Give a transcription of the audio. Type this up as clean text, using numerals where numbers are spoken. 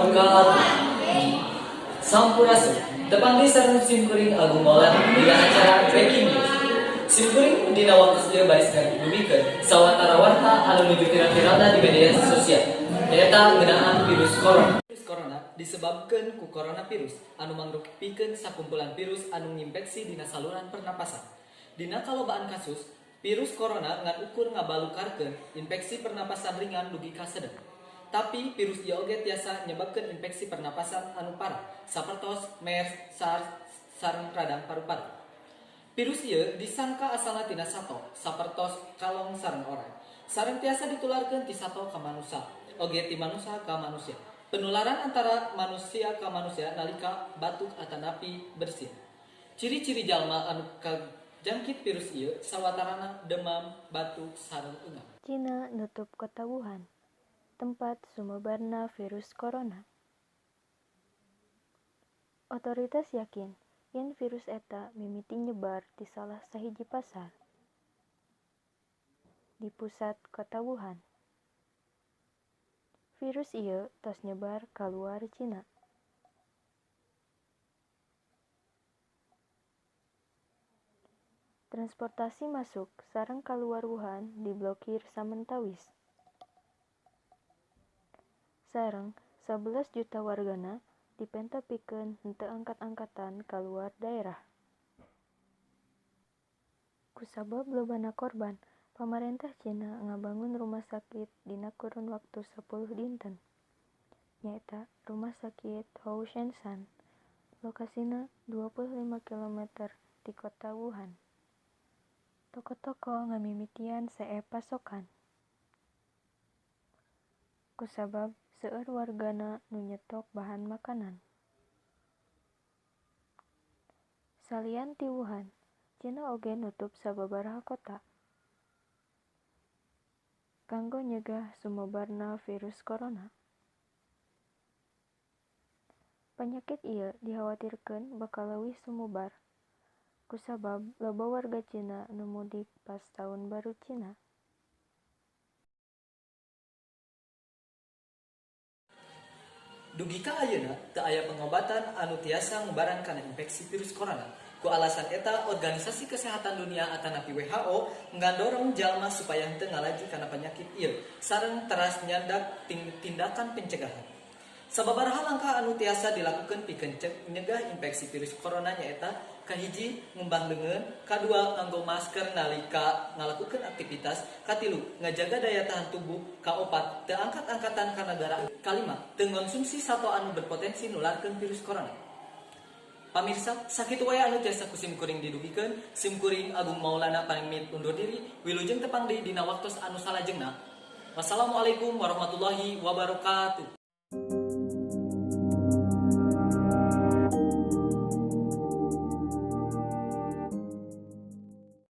Wabarakatuh. Sampurasun. Tepang deui sareng sim kuring Agung Maulana dina acara Breaking News. Sim kuring dina waktu ieu baris ngadugikeun sawatara warta anu nuju viral-viralna di media sosial. Nyaeta ngeunaan virus corona. Virus corona disebabkeun ku coronavirus anu mangrupikeun sakumpulan virus anu nginfeksi dina saluran pernapasan. Dina kalobaan kasus, virus corona ngan ukur ngabalukarkeun infeksi pernapasan ringan dugi ka sedeng. Tapi virus ieu oge tiasa nyebabkeun infeksi pernapasan anu parah sapertos MERS, SARS, sareng radang paru-paru. Virus ieu disangka asalna tina sato sapertos kalong sareng oray. Sareng tiasa ditularkeun ti sato ka manusia, oge ti manusia ka manusia. Penularan antara manusia ka manusia nalika batuk atanapi bersin. Ciri-ciri jalma anu kajangkit virus ieu sawatarana demam, batuk, sareng eungap. Cina nutup kota Wuhan, tempat sumebarna virus corona. Otoritas yakin yen virus eta mimiti nyebar ti salah sahiji pasar di pusat kota Wuhan. Virus ieu tos nyebar ka luar Cina. Transportasi masuk sareng kaluar Wuhan diblokir samentawis. Sareng 11 juta wargana dipenta pikeun henteu angkat-angkatan kaluar daerah. Kusabab lobana korban, pamarentah Cina ngabangun rumah sakit dina kurun waktu 10 dinten. Nyaeta Rumah Sakit Huoshenshan, lokasina 25 km ti kota Wuhan. Toko-toko ngamimitian seep pasokan. Kusabab seueur wargana nu nyetok bahan makanan. Salian ti Wuhan, Cina oge nutup sababaraha kota kanggo nyegah sumebarna virus corona. Panyakit ieu dihawatirkeun bakal leuwih sumebar kusabab loba warga Cina nu mudik pas Taun Baru Cina. Dugi ka ayeuna teu aya pengobatan anu tiasa ngubaran kana infeksi virus corona. Ku alasan eta, Organisasi Kesehatan Dunia atanapi WHO ngadorong jalma supaya henteu ngalaju kana penyakit ieu sareng teras nyandak tindakan pencegahan. Sababaraha langkah anu tiasa dilakukeun pikeun nyegah infeksi virus corona nyaeta: kahiji, ngumbah leungeun; kadua, nganggo masker nalika ngalakukeun aktivitas; katilu, ngajaga daya tahan tubuh; kaopat, teu angkat-angkatan ka nagara; kalima, teu ngonsumsi sato anu berpotensi nularkeun virus corona. Pamirsa, sakitu wae anu tiasa ku sim kuring didugikeun. Sim kuring Agung Maulana pamit undur diri. Wilujeng tepang deui dina waktos anu salajengna. Wassalamualaikum warahmatullahi wabarakatuh.